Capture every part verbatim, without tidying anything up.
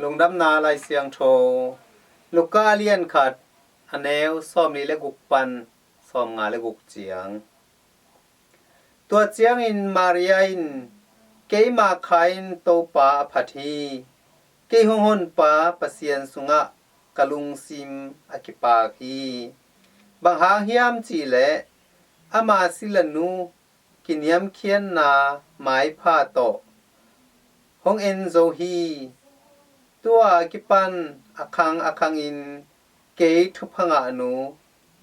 Lungdamna Lai Siangtho, Luka a lian khat, a neu sawmli le guk pan sawmnga le guk ciang. Tua ciangin Maria in, "Keima kha in Topa a phat hi. Kei hong honpa Pasian sungah ka lungsim a kipak hi. Bang hang hiam cihleh ama silanu kiniamkhiatna maipha tawh hong en zo hi. Tua a kipan a khang a khangin kei thupha ngahnu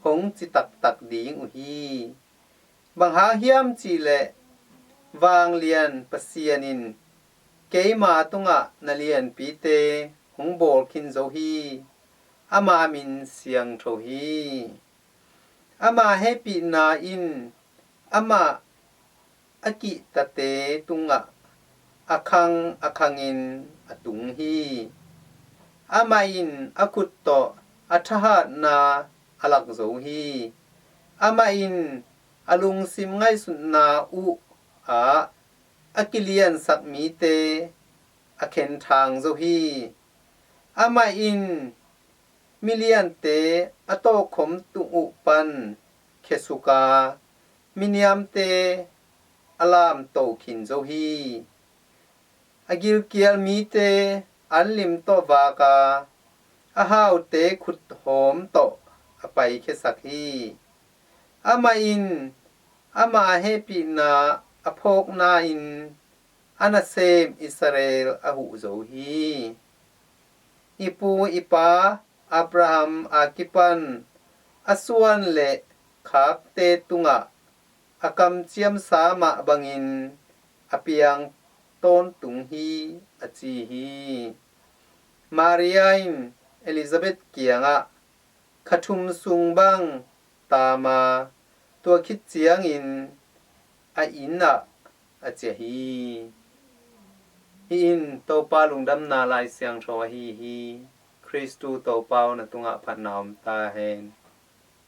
hong ci taktak ding uh hi. Bang hang hiam cihleh vanglian Pasian in keima tungah na lianpite hong bawl khin zo hi. Ama min siangtho hi. Ama hehpihna in amah a kihtate tungah a khang a khangin a tung hi. Amah in a khut tawh a thahatna a lak zo hi. Amah in a lungsim ngaihsutna uh ah a kiliansak mite a khenthang zo hi. Amah in miliante a tawhkhom tung uh pan khesuk a, miniamte a lamto khin zo hi. A gilkial mite anlim tawh vak a, a haute khuthawm tawh a paikhiasak hi. Amah in ama hehpihna a phawkna-in a nasem Israel a huh zo hi. I pu i pa Abraham a kipan a suan le khakte tungah a kamciamsa mah bangin a piang tawntung hi," a ci hi. Maria in Elizabeth kiangah kha thum sung bang taam a, tua khit ciangin a inn ah a ciah hi. Hih in Topa Lungdamna Lai Siangtho ahi hi. Khristu Topa aw, na tungah phatna om ta hen.